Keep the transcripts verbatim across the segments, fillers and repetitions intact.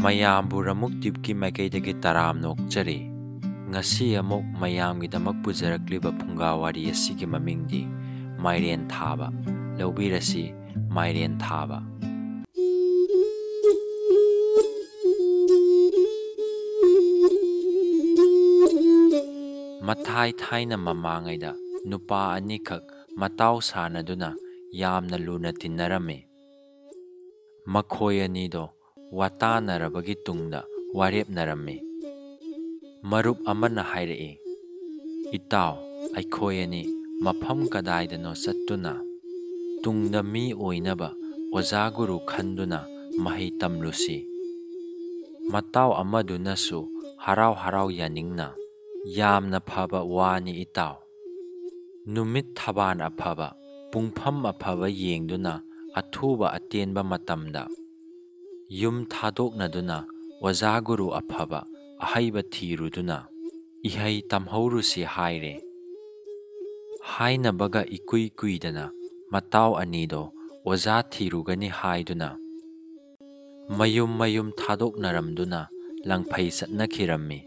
ꯃꯌꯥꯝꯕꯨ ꯔꯃꯨꯛ ꯇꯤꯞꯀꯤ ꯃꯥꯏꯀꯩꯗꯒꯤ ꯇꯔꯥꯝꯅ ꯑꯣꯛꯆꯔꯤ꯫ ꯉꯁꯤ ꯑꯃꯨꯛ ꯃꯌꯥꯝꯒꯤꯗꯃꯛ ꯄꯨꯖꯔꯛꯂꯤꯕ ꯐꯨꯡꯒꯥ ꯋꯥꯔꯤ ꯑꯁꯤꯒꯤ ꯃꯃꯤꯡꯗꯤ ꯃꯥꯏꯔꯦꯟ ꯊꯥꯕ꯫ ꯂꯧꯕꯤꯔꯁꯤ, ꯃꯥꯏꯔꯦꯟ ꯊꯥꯕ꯫ ꯃꯊꯥꯏ ꯊꯥꯏꯅ ꯃꯃꯥꯡꯉꯩꯗ ꯅꯨꯄꯥ ꯑꯅꯤꯈꯛ ꯃꯇꯥꯎ ꯁꯥꯟꯅꯗꯨꯅ ꯌꯥꯝꯅ ꯂꯨꯅ ꯇꯤꯟꯅꯔꯝꯃꯤ꯫ ꯃꯈꯣꯏ ꯑꯅꯤꯗꯣ ꯋꯥꯇꯥꯅꯔꯕꯒꯤ ꯇꯨꯡꯗ ꯋꯥꯔꯦꯞꯅꯔꯝꯃꯤ꯫ ꯃꯔꯨꯞ ꯑꯃꯅ ꯍꯥꯏꯔꯛꯏ, "ꯏꯇꯥꯎ, ꯑꯩꯈꯣꯏ ꯑꯅꯤ ꯃꯐꯝ ꯀꯗꯥꯏꯗꯅꯣ ꯆꯠꯇꯨꯅ ꯇꯨꯡꯗ ꯃꯤ ꯑꯣꯏꯅꯕ ꯑꯣꯖꯥ ꯒꯨꯔꯨ ꯈꯟꯗꯨꯅ ꯃꯍꯩ ꯇꯝꯂꯨꯁꯤ꯫" ꯃꯇꯥꯎ ꯑꯃꯗꯨꯅꯁꯨ ꯍꯔꯥꯎ ꯍꯔꯥꯎ ꯌꯥꯅꯤꯡꯅ, "ꯌꯥꯝꯅ ꯐꯕ ꯋꯥꯅꯤ ꯏꯇꯥꯎ꯫ ꯅꯨꯃꯤꯠ ꯊꯕꯥꯟ ꯑꯐꯕ, ꯄꯨꯡꯐꯝ ꯑꯐꯕ ꯌꯦꯡꯗꯨꯅ ꯑꯊꯨꯕ ꯑꯇꯦꯟꯕ ꯃꯇꯝꯗ ꯌꯨꯝ ꯊꯥꯗꯣꯛꯅꯗꯨꯅ ꯑꯣꯖꯥ ꯒꯨꯔꯨ ꯑꯐꯕ ꯑꯍꯩꯕ ꯊꯤꯔꯨꯗꯨꯅ ꯏꯍꯩ ꯇꯝꯍꯧꯔꯨꯁꯤ" ꯍꯥꯏꯔꯦ꯫ ꯍꯥꯏꯅꯕꯒ ꯏꯀꯨꯏ ꯀꯨꯏꯗꯅ ꯃꯇꯥꯎ ꯑꯅꯤꯗꯣ ꯑꯣꯖꯥ ꯊꯤꯔꯨꯒꯅꯤ ꯍꯥꯏꯗꯨꯅ ꯃꯌꯨꯝ ꯃꯌꯨꯝ ꯊꯥꯗꯣꯛꯅꯔꯝꯗꯨꯅ ꯂꯪꯐꯩ ꯆꯠꯅꯈꯤꯔꯝꯃꯤ꯫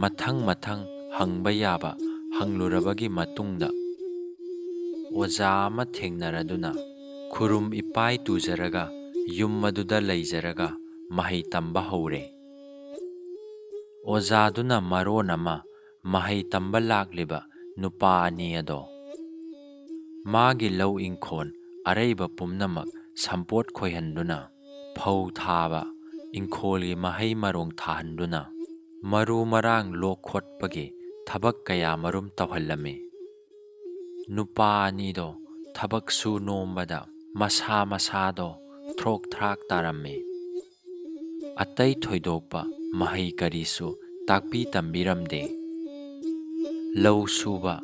ꯃꯊꯪ ꯃꯊꯪ ꯍꯪꯕ ꯌꯥꯕ ꯍꯪꯂꯨꯔꯕꯒꯤ ꯃꯇꯨꯡꯗ ꯑꯣꯖꯥ ꯑꯃ ꯊꯦꯡꯅꯔꯗꯨꯅ ꯈꯨꯔꯨꯝ ꯏꯄꯥꯏ ꯇꯨꯖꯔꯒ ꯌꯨꯝ ꯑꯗꯨꯗ ꯂꯩꯖꯔꯒ ꯃꯍꯩ ꯇꯝꯕ ꯍꯧꯔꯦ꯫ ꯑꯣꯖꯥꯗꯨꯅ ꯃꯔꯣꯟ ꯑꯃ ꯃꯍꯩ ꯇꯝꯕ ꯂꯥꯛꯂꯤꯕ ꯅꯨꯄꯥ ꯑꯅꯤ ꯑꯗꯣ ꯃꯥꯒꯤ ꯂꯧ ꯏꯪꯈꯣꯜ ꯑꯔꯩꯕ ꯄꯨꯝꯅꯃꯛ ꯁꯝꯄꯣꯠ ꯈꯣꯏꯍꯟꯗꯨꯅ, ꯐꯧ ꯊꯥꯕ, ꯏꯪꯈꯣꯜꯒꯤ ꯃꯍꯩ ꯃꯔꯣꯡ ꯊꯥꯍꯟꯗꯨꯅ, ꯃꯔꯨ ꯃꯔꯥꯡ ꯂꯣꯛ ꯈꯣꯠꯄꯒꯤ ꯊꯕꯛ ꯀꯌꯥ ꯃꯔꯨꯝ ꯇꯧꯍꯜꯂꯝꯃꯤ꯫ ꯅꯨꯄꯥ ꯑꯅꯤꯗꯣ ꯊꯕꯛ ꯁꯨ ꯅꯣꯝꯕꯗ ꯃꯁꯥ ꯃꯁꯥꯗꯣ ꯊ꯭ꯔꯣꯛ ꯊ꯭ꯔꯥꯛ ꯇꯥꯔꯝꯃꯤ꯫ ꯑꯇꯩ ꯊꯣꯏꯗꯣꯛꯄ ꯃꯍꯩ ꯀꯔꯤꯁꯨ ꯇꯥꯛꯄꯤ ꯇꯝꯕꯤꯔꯝꯗꯦ꯫ ꯂꯧ ꯁꯨꯕ,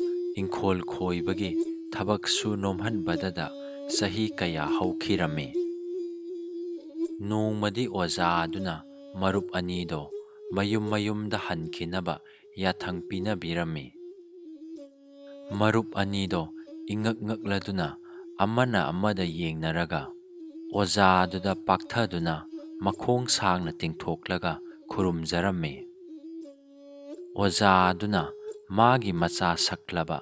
ꯏꯪꯈꯣꯜ ꯈꯣꯏꯕꯒꯤ ꯊꯕꯛ ꯁꯨ ꯅꯣꯝꯍꯟꯕꯗꯗ ꯆꯍꯤ ꯀꯌꯥ ꯍꯧꯈꯤꯔꯝꯃꯤ꯫ ꯅꯣꯡꯃꯗꯤ ꯑꯣꯖꯥ ꯑꯗꯨꯅ ꯃꯔꯨꯞ ꯑꯅꯤꯗꯣ ꯃꯌꯨꯝ ꯃꯌꯨꯝꯗ ꯍꯟꯈꯤꯅꯕ ꯌꯥꯊꯪ ꯄꯤꯅꯕꯤꯔꯝꯃꯤ꯫ ꯃꯔꯨꯞ ꯑꯅꯤꯗꯣ ꯏꯉꯛ ꯉꯛꯂꯗꯨꯅ ꯑꯃꯅ ꯑꯃꯗ ꯌꯦꯡꯅꯔꯒ ꯑꯣꯖꯥ ꯑꯗꯨꯗ ꯄꯥꯛꯊꯗꯨꯅ ꯃꯈꯣꯡ ꯁꯥꯡꯅ ꯇꯤꯡꯊꯣꯛꯂꯒ ꯈꯨꯔꯨꯝꯖꯔꯝꯃꯤ꯫ ꯑꯣꯖꯥ ꯑꯗꯨꯅ ꯃꯥꯒꯤ ꯃꯆꯥ ꯁꯛꯂꯕ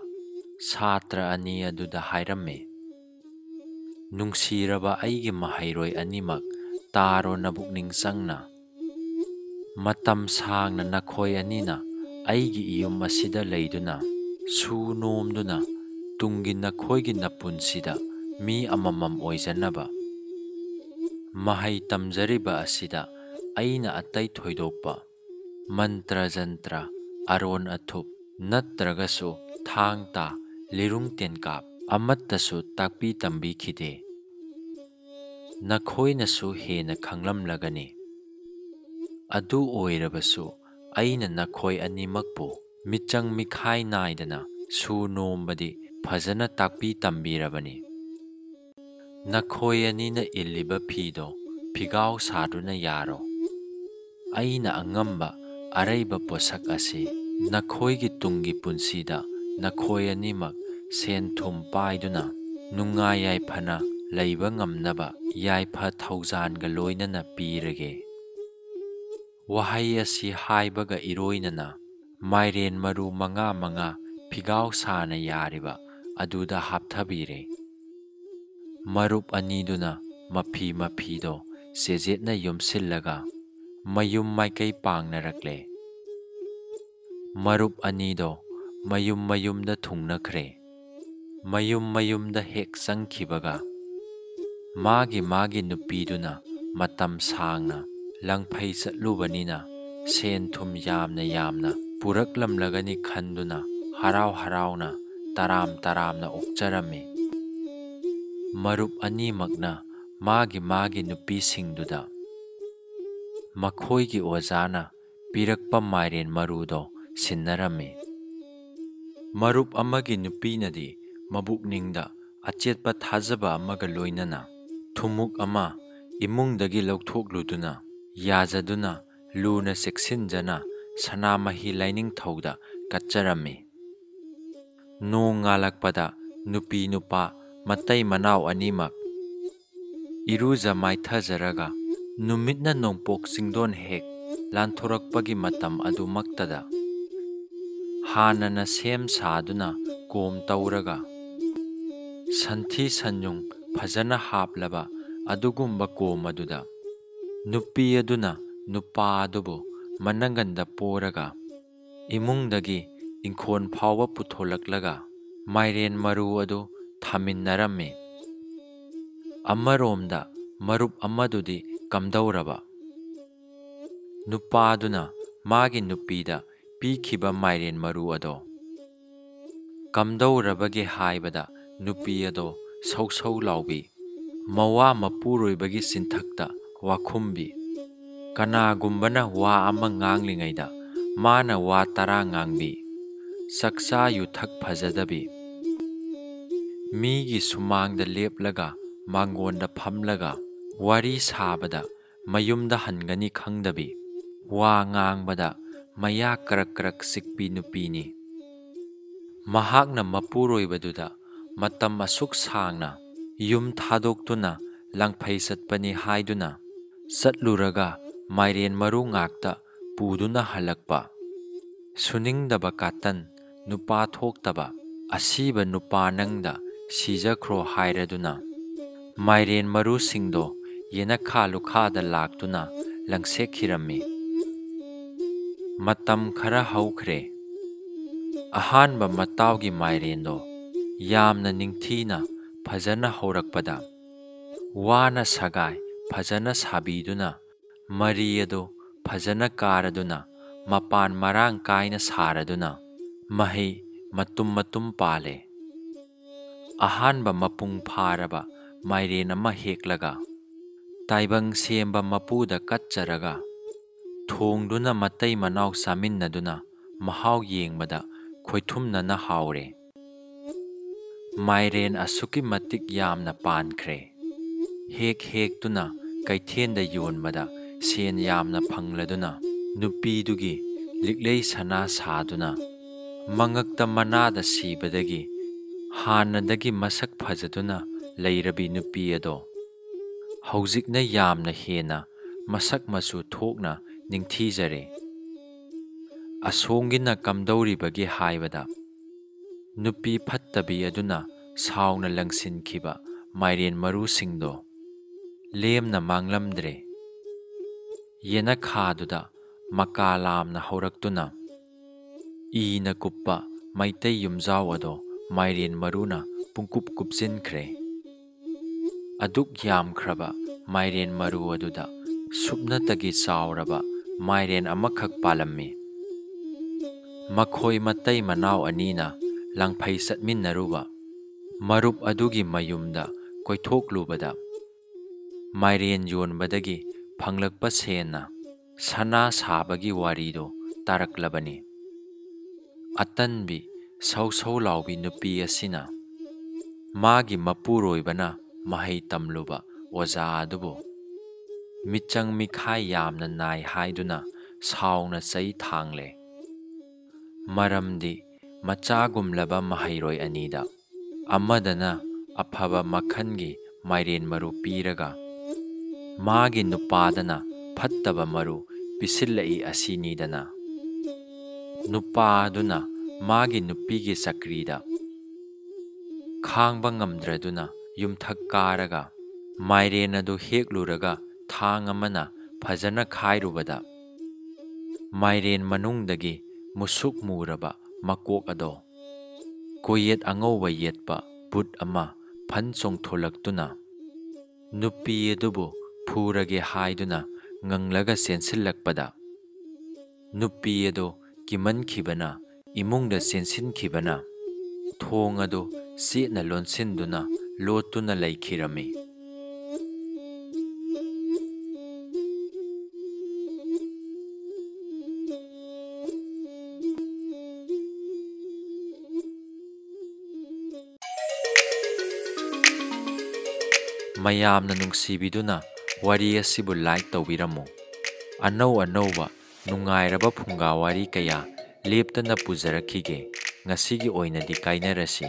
ꯁꯥꯇ꯭ꯔ ꯑꯅꯤ ꯑꯗꯨꯗ ꯍꯥꯏꯔꯝꯃꯤ, "ꯅꯨꯡꯁꯤꯔꯕ ꯑꯩꯒꯤ ꯃꯍꯩꯔꯣꯏ ꯑꯅꯤꯃꯛ, ꯇꯥꯔꯣ ꯅꯕꯨꯛꯅꯤꯡ ꯆꯪꯅ꯫ ꯃꯇꯝ ꯁꯥꯡꯅ ꯅꯈꯣꯏ ꯑꯅꯤꯅ ꯑꯩꯒꯤ ꯏꯌꯨꯝ ꯑꯁꯤꯗ ꯂꯩꯗꯨꯅ, ꯁꯨ ꯅꯣꯝꯗꯨꯅ, ꯇꯨꯡꯒꯤ ꯅꯈꯣꯏꯒꯤ ꯅꯄꯨꯟꯁꯤꯗ ꯃꯤ ꯑꯃꯃꯝ ꯑꯣꯏꯖꯅꯕ꯫ ꯃꯍꯩ ꯇꯝꯖꯔꯤꯕ ꯑꯁꯤꯗ ꯑꯩꯅ ꯑꯇꯩ ꯊꯣꯏꯗꯣꯛꯄ ꯃꯟꯇ꯭ꯔ ꯖꯟꯇ꯭ꯔ, ꯑꯔꯣꯟ ꯑꯊꯨꯞ, ꯅꯠꯇ꯭ꯔꯒꯁꯨ ꯊꯥꯡ ꯇꯥ, ꯂꯤꯔꯨꯡ ꯇꯦꯟꯀꯥꯞ ꯑꯃꯠꯇꯁꯨ ꯇꯥꯛꯄꯤ ꯇꯝꯕꯤꯈꯤꯗꯦ꯫ ꯅꯈꯣꯏꯅꯁꯨ ꯍꯦꯟꯅ ꯈꯪꯂꯝꯂꯒꯅꯤ꯫ ꯑꯗꯨ ꯑꯣꯏꯔꯕꯁꯨ ꯑꯩꯅ ꯅꯈꯣꯏ ꯑꯅꯤꯃꯛꯄꯨ ꯃꯤꯆꯪ ꯃꯤꯈꯥꯏ ꯅꯥꯏꯗꯅ ꯁꯨ ꯅꯣꯝꯕꯗꯤ ꯐꯖꯅ ꯇꯥꯛꯄꯤ ꯇꯝꯕꯤꯔꯕꯅꯤ꯫ ꯅꯈꯣꯏ ꯑꯅꯤꯅ ꯏꯜꯂꯤꯕ ꯐꯤꯗꯣ ꯐꯤꯒꯥꯎ ꯁꯥꯗꯨꯅ ꯌꯥꯔꯣ꯫ ꯑꯩꯅ ꯑꯉꯝꯕ ꯑꯔꯩꯕ ꯄꯣꯠꯁꯛ ꯑꯁꯤ ꯅꯈꯣꯏꯒꯤ ꯇꯨꯡꯒꯤ ꯄꯨꯟꯁꯤꯗ ꯅꯈꯣꯏ ꯑꯅꯤꯃꯛ ꯁꯦꯟ ꯊꯨꯝ ꯄꯥꯏꯗꯨꯅ ꯅꯨꯡꯉꯥꯏ ꯌꯥꯏꯐꯅ ꯂꯩꯕ ꯉꯝꯅꯕ ꯌꯥꯏꯐ ꯊꯧꯖꯥꯟꯒ ꯂꯣꯏꯅꯅ ꯄꯤꯔꯒꯦ꯫" ꯋꯥꯍꯩ ꯑꯁꯤ ꯍꯥꯏꯕꯒ ꯏꯔꯣꯏꯅꯅ ꯃꯥꯏꯔꯦꯟ ꯃꯔꯨ ꯃꯉꯥ ꯃꯉꯥ ꯐꯤꯒꯥꯎ ꯁꯥꯅ ꯌꯥꯔꯤꯕ ꯑꯗꯨꯗ ꯍꯥꯞꯊꯕꯤꯔꯦ꯫ ꯃꯔꯨꯞ ꯑꯅꯤꯗꯨꯅ ꯃꯐꯤ ꯃꯐꯤꯗꯣ ꯆꯦꯖꯦꯠꯅ ꯌꯣꯝꯁꯤꯜꯂꯒ ꯃꯌꯨꯝ ꯃꯥꯏꯀꯩ ꯄꯥꯡꯅꯔꯛꯂꯦ꯫ ꯃꯔꯨꯞ ꯑꯅꯤꯗꯣ ꯃꯌꯨꯝ ꯃꯌꯨꯝꯗ ꯊꯨꯡꯅꯈ꯭ꯔꯦ꯫ ꯃꯌꯨꯝ ꯃꯌꯨꯝꯗ ꯍꯦꯛ ꯆꯪꯈꯤꯕꯒ, ꯃꯥꯒꯤ ꯃꯥꯒꯤ ꯅꯨꯄꯤꯗꯨꯅ ꯃꯇꯝ ꯁꯥꯡꯅ ꯂꯪꯐꯩ ꯆꯠꯂꯨꯕꯅꯤꯅ ꯁꯦꯟ ꯊꯨꯝ ꯌꯥꯝꯅ ꯌꯥꯝꯅ ꯄꯨꯔꯛꯂꯝꯂꯒꯅꯤ ꯈꯟꯗꯨꯅ ꯍꯔꯥꯎ ꯍꯔꯥꯎꯅ ꯇꯔꯥꯝ ꯇꯔꯥꯝꯅ ꯑꯣꯛꯆꯔꯝꯃꯤ꯫ ꯃꯔꯨꯞ ꯑꯅꯤꯃꯛꯅ ꯃꯥꯒꯤ ꯃꯥꯒꯤ ꯅꯨꯄꯤꯁꯤꯡꯗꯨꯗ ꯃꯈꯣꯏꯒꯤ ꯑꯣꯖꯥꯅ ꯄꯤꯔꯛꯄ ꯃꯥꯏꯔꯦꯟ ꯃꯔꯨꯗꯣ ꯁꯤꯟꯅꯔꯝꯃꯤ꯫ ꯃꯔꯨꯞ ꯑꯃꯒꯤ ꯅꯨꯄꯤꯅꯗꯤ ꯃꯕꯨꯛꯅꯤꯡꯗ ꯑꯆꯦꯠꯄ ꯊꯥꯖꯕ ꯑꯃꯒ ꯂꯣꯏꯅꯅ ꯊꯨꯝꯃꯨꯛ ꯑꯃ ꯏꯃꯨꯡꯗꯒꯤ ꯂꯧꯊꯣꯛꯂꯨꯗꯨꯅ, ꯌꯥꯖꯗꯨꯅ, ꯂꯨꯅ ꯆꯦꯛꯁꯤꯟꯖꯅ ꯁꯅꯥꯃꯍꯤ ꯂꯥꯏꯅꯤꯡꯊꯧꯗ ꯀꯠꯆꯔꯝꯃꯤ꯫ ꯅꯣꯡ ꯉꯥꯜꯂꯛꯄꯗ ꯅꯨꯄꯤ ꯅꯨꯄꯥ ꯃꯇꯩ ꯃꯅꯥꯎ ꯑꯅꯤꯃꯛ ꯏꯔꯨꯖ ꯃꯥꯏꯊꯖꯔꯒ ꯅꯨꯃꯤꯠꯅ ꯅꯣꯡꯄꯣꯛ ꯆꯤꯡꯗꯣꯟ ꯍꯦꯛ ꯂꯥꯟꯊꯣꯔꯛꯄꯒꯤ ꯃꯇꯝ ꯑꯗꯨꯃꯛꯇꯗ, ꯍꯥꯟꯅꯅ ꯁꯦꯝ ꯁꯥꯗꯨꯅ ꯀꯣꯝ ꯇꯧꯔꯒ, ꯁꯟꯊꯤ ꯁꯟꯌꯨꯡ ꯐꯖꯅ ꯍꯥꯞꯂꯕ ꯑꯗꯨꯒꯨꯝꯕ ꯀꯣꯝ ꯑꯗꯨꯗ, ꯅꯨꯄꯤ ꯑꯗꯨꯅ ꯅꯨꯄꯥ ꯑꯗꯨꯕꯨ ꯃꯅꯪꯒꯟꯗ ꯄꯣꯔꯒ, ꯏꯃꯨꯡꯗꯒꯤ ꯏꯪꯈꯣꯜ ꯐꯥꯎꯕ ꯄꯨꯊꯣꯂꯛꯂꯒ, ꯃꯥꯏꯔꯦꯟ ꯃꯔꯨ ꯑꯗꯨ ꯊꯥꯃꯤꯟꯅꯔꯝꯃꯤ꯫ ꯑꯃꯔꯣꯝꯗ ꯃꯔꯨꯞ ꯑꯃꯗꯨꯗꯤ ꯀꯝꯗꯧꯔꯕ? ꯅꯨꯄꯥꯗꯨꯅ ꯃꯥꯒꯤ ꯅꯨꯄꯤꯗ ꯄꯤꯈꯤꯕ ꯃꯥꯏꯔꯦꯟ ꯃꯔꯨ ꯑꯗꯣ꯫ ꯀꯝꯗꯧꯔꯕꯒꯦ ꯍꯥꯏꯕꯗ, ꯅꯨꯄꯤ ꯑꯗꯣ ꯁꯧ ꯁꯧ ꯂꯥꯎꯕꯤ, ꯃꯋꯥ ꯃꯄꯨꯔꯣꯏꯕꯒꯤ ꯆꯤꯟꯊꯛꯇ ꯋꯥꯈꯨꯝꯕꯤ, ꯀꯅꯥꯒꯨꯝꯕꯅ ꯋꯥ ꯑꯃ ꯉꯥꯡꯂꯤꯉꯩꯗ ꯃꯥꯅ ꯋꯥ ꯇꯔꯥ ꯉꯥꯡꯕꯤ, ꯆꯥꯛꯆꯥ ꯌꯨꯊꯛ ꯐꯖꯗꯕꯤ, ꯃꯤꯒꯤ ꯁꯨꯃꯥꯡꯗ ꯂꯦꯞꯂꯒ, ꯃꯥꯡꯒꯣꯟꯗ ꯐꯝꯂꯒ ꯋꯥꯔꯤ ꯁꯥꯕꯗ ꯃꯌꯨꯝꯗ ꯍꯟꯒꯅꯤ ꯈꯪꯗꯕꯤ, ꯋꯥ ꯉꯥꯡꯕꯗ ꯃꯌꯥ ꯀꯔꯛ ꯀꯔꯛ ꯆꯤꯛꯄꯤ ꯅꯨꯄꯤꯅꯤ꯫ ꯃꯍꯥꯛꯅ ꯃꯄꯨꯔꯣꯏꯕꯗꯨꯗ ꯃꯇꯝ ꯑꯁꯨꯛ ꯁꯥꯡꯅ ꯌꯨꯝ ꯊꯥꯗꯣꯛꯇꯨꯅ ꯂꯪꯐꯩ ꯆꯠꯄꯅꯤ ꯍꯥꯏꯗꯨꯅ ꯆꯠꯂꯨꯔꯒ ꯃꯥꯏꯔꯦꯟ ꯃꯔꯨ ꯉꯥꯛꯇ ꯄꯨꯗꯨꯅ ꯍꯜꯂꯛꯄ꯫ ꯁꯨꯅꯤꯡꯗꯕ ꯀꯥꯇꯟ, ꯅꯨꯄꯥ ꯊꯣꯛꯇꯕ, ꯑꯁꯤꯕ ꯅꯨꯄꯥ ꯅꯪꯗ ꯁꯤꯖꯈ꯭ꯔꯣ ꯍꯥꯏꯔꯗꯨꯅ, ꯃꯥꯏꯔꯦꯟ ꯃꯔꯨꯁꯤꯡꯗꯣ ꯌꯦꯅꯈꯥ ꯂꯨꯈꯥꯗ ꯂꯥꯛꯇꯨꯅ ꯂꯪꯁꯦꯛꯈꯤꯔꯝꯃꯤ꯫ ꯃꯇꯝ ꯈꯔ ꯍꯧꯈ꯭ꯔꯦ꯫ ꯑꯍꯥꯟꯕ ꯃꯇꯥꯎꯒꯤ ꯃꯥꯏꯔꯦꯟꯗꯣ ꯌꯥꯝꯅ ꯅꯤꯡꯊꯤꯅ ꯐꯖꯅ ꯍꯧꯔꯛꯄꯗ, ꯋꯥꯅ ꯁꯒꯥꯏ ꯐꯖꯅ ꯁꯥꯕꯤꯗꯨꯅ, ꯃꯔꯤ ꯑꯗꯨ ꯐꯖꯅ ꯀꯥꯔꯗꯨꯅ, ꯃꯄꯥꯟ ꯃꯔꯥꯡ ꯀꯥꯏꯅ ꯁꯥꯔꯗꯨꯅ, ꯃꯍꯩ ꯃꯇꯨꯝ ꯃꯇꯨꯝ ꯄꯥꯜꯂꯦ꯫ ꯑꯍꯥꯟꯕ ꯃꯄꯨꯡ ꯐꯥꯔꯕ ꯃꯥꯏꯔꯦꯟ ꯑꯃ ꯍꯦꯛꯂꯒ, ꯇꯥꯏꯕꯪ ꯁꯦꯝꯕ ꯃꯄꯨꯗ ꯀꯠꯆꯔꯒ, ꯊꯣꯡꯗꯨꯅ ꯃꯇꯩ ꯃꯅꯥꯎ ꯆꯥꯃꯤꯟꯅꯗꯨꯅ ꯃꯍꯥꯎ ꯌꯦꯡꯕꯗ ꯈꯣꯏꯊꯨꯝꯅꯅ ꯍꯥꯎꯔꯦ꯫ ꯃꯥꯏꯔꯦꯟ ꯑꯁꯨꯛꯀꯤ ꯃꯇꯤꯛ ꯌꯥꯝꯅ ꯄꯥꯟꯈ꯭ꯔꯦ꯫ ꯍꯦꯛ ꯍꯦꯛꯇꯨꯅ ꯀꯩꯊꯦꯜꯗ ꯌꯣꯟꯕꯗ ꯁꯦꯟ ꯌꯥꯝꯅ ꯐꯪꯂꯗꯨꯅ, ꯅꯨꯄꯤꯗꯨꯒꯤ ꯂꯤꯛꯂꯩ ꯁꯅꯥ ꯁꯥꯗꯨꯅ, ꯃꯉꯛꯇ ꯃꯅꯥꯗ ꯁꯤꯕꯗꯒꯤ ꯍꯥꯟꯅꯗꯒꯤ ꯃꯁꯛ ꯐꯖꯗꯨꯅ ꯂꯩꯔꯕꯤ ꯅꯨꯄꯤ ꯑꯗꯣ ꯍꯧꯖꯤꯛꯅ ꯌꯥꯝꯅ ꯍꯦꯟꯅ ꯃꯁꯛ ꯃꯆꯨ ꯊꯣꯛꯅ ꯅꯤꯡꯊꯤꯖꯔꯦ꯫ ꯑꯁꯣꯝꯒꯤꯅ ꯀꯝꯗꯧꯔꯤꯕꯒꯦ ꯍꯥꯏꯕꯗ, ꯅꯨꯄꯤ ꯐꯠꯇꯕꯤ ꯑꯗꯨꯅ ꯁꯥꯎꯅ ꯂꯪꯁꯤꯟꯈꯤꯕ ꯃꯥꯏꯔꯦꯟ ꯃꯔꯨꯁꯤꯡꯗꯣ ꯂꯦꯝꯅ ꯃꯥꯡꯂꯝꯗ꯭ꯔꯦ꯫ ꯌꯦꯅꯈꯥꯗꯨꯗ ꯃꯀꯥ ꯂꯥꯝꯅ ꯍꯧꯔꯛꯇꯨꯅ, ꯏꯅ ꯀꯨꯞꯄ ꯃꯩꯇꯩ ꯌꯨꯝꯖꯥꯎ ꯑꯗꯣ ꯃꯥꯏꯔꯦꯟ ꯃꯔꯨꯅ ꯄꯨꯡꯀꯨꯞ ꯀꯨꯞꯁꯤꯟꯈ꯭ꯔꯦ꯫ ꯑꯗꯨꯛ ꯌꯥꯝꯈ꯭ꯔꯕ ꯃꯥꯏꯔꯦꯟ ꯃꯔꯨ ꯑꯗꯨꯗ ꯁꯨꯞꯅꯇꯒꯤ ꯆꯥꯎꯔꯕ ꯃꯥꯏꯔꯦꯟ ꯑꯃꯈꯛ ꯄꯥꯜꯂꯝꯃꯤ꯫ ꯃꯈꯣꯏ ꯃꯇꯩ ꯃꯅꯥꯎ ꯑꯅꯤꯅ ꯂꯪꯐꯩ ꯆꯠꯃꯤꯟꯅꯔꯨꯕ ꯃꯔꯨꯞ ꯑꯗꯨꯒꯤ ꯃꯌꯨꯝꯗ ꯀꯣꯏꯊꯣꯛꯂꯨꯕꯗ, ꯃꯥꯏꯔꯦꯟ ꯌꯣꯟꯕꯗꯒꯤ ꯐꯪꯂꯛꯄ ꯁꯦꯟꯅ ꯁꯅꯥ ꯁꯥꯕꯒꯤ ꯋꯥꯔꯤꯗꯨ ꯇꯥꯔꯛꯂꯕꯅꯤ꯫ ꯑꯇꯟꯕꯤ ꯁꯧ ꯁꯧ ꯂꯥꯎꯕꯤ ꯅꯨꯄꯤ ꯑꯁꯤꯅ ꯃꯥꯒꯤ ꯃꯄꯨꯔꯣꯏꯕꯅ ꯃꯍꯩ ꯇꯝꯂꯨꯕ ꯑꯣꯖꯥ ꯑꯗꯨꯕꯨ ꯃꯤꯆꯪ ꯃꯤꯈꯥꯏ ꯌꯥꯝꯅ ꯅꯥꯏ ꯍꯥꯏꯗꯨꯅ ꯁꯥꯎꯅ ꯆꯩ ꯊꯥꯡꯂꯦ꯫ ꯃꯔꯝꯗꯤ ꯃꯆꯥꯒꯨꯝꯂꯕ ꯃꯍꯩꯔꯣꯏ ꯑꯅꯤꯗ ꯑꯃꯗꯅ ꯑꯐꯕ ꯃꯈꯜꯒꯤ ꯃꯥꯏꯔꯦꯟ ꯃꯔꯨ ꯄꯤꯔꯒ, ꯃꯥꯒꯤ ꯅꯨꯄꯥꯗꯅ ꯐꯠꯇꯕ ꯃꯔꯨ ꯄꯤꯁꯤꯜꯂꯛꯏ ꯑꯁꯤꯅꯤꯗꯅ꯫ ꯅꯨꯄꯥ ꯑꯗꯨꯅ ꯃꯥꯒꯤ ꯅꯨꯄꯤꯒꯤ ꯆꯀ꯭ꯔꯤꯗ ꯈꯥꯡꯕ ꯉꯝꯗ꯭ꯔꯗꯨꯅ ꯌꯨꯝꯊꯛ ꯀꯥꯔꯒ ꯃꯥꯏꯔꯦꯟ ꯑꯗꯨ ꯍꯦꯛꯂꯨꯔꯒ ꯊꯥꯡ ꯑꯃꯅ ꯐꯖꯅ ꯈꯥꯏꯔꯨꯕꯗ, ꯃꯥꯏꯔꯦꯟ ꯃꯅꯨꯡꯗꯒꯤ ꯃꯨꯁꯨꯛ ꯃꯨꯔꯕ ꯃꯀꯣꯛ ꯑꯗꯣ ꯀꯣꯌꯦꯠ ꯑꯉꯧꯕ ꯌꯦꯠꯄ ꯕꯨꯠ ꯑꯃ ꯐꯟ ꯆꯣꯡꯊꯣꯂꯛꯇꯨꯅ ꯅꯨꯄꯤ ꯑꯗꯨꯕꯨ ꯐꯨꯔꯒꯦ ꯍꯥꯏꯗꯨꯅ ꯉꯪꯂꯒ ꯆꯦꯟꯁꯤꯜꯂꯛꯄꯗ, ꯅꯨꯄꯤ ꯑꯗꯨ ꯀꯤꯃꯟꯈꯤꯕꯅ ꯏꯃꯨꯡꯗ ꯆꯦꯟꯁꯤꯟꯈꯤꯕꯅ ꯊꯣꯡ ꯑꯗꯨ ꯆꯦꯠꯅ ꯂꯣꯟꯁꯤꯟꯗꯨꯅ ꯂꯣꯠꯇꯨꯅ ꯂꯩꯈꯤꯔꯝꯃꯤ꯫ ꯃꯌꯥꯝꯅ ꯅꯨꯡꯁꯤꯕꯤꯗꯨꯅ ꯋꯥꯔꯤ ꯑꯁꯤꯕꯨ like ꯇꯧꯕꯤꯔꯝꯃꯨ꯫ ꯑꯅꯧ ꯑꯅꯧꯕ ꯅꯨꯡꯉꯥꯏꯔꯕ ꯐꯨꯡꯒꯥ ꯋꯥꯔꯤ ꯀꯌꯥ ꯂꯦꯞꯇꯅ ꯄꯨꯖꯔꯛꯈꯤꯒꯦ꯫ ꯉꯁꯤꯒꯤ ꯑꯣꯏꯅꯗꯤ ꯀꯥꯏꯅꯔꯁꯤ꯫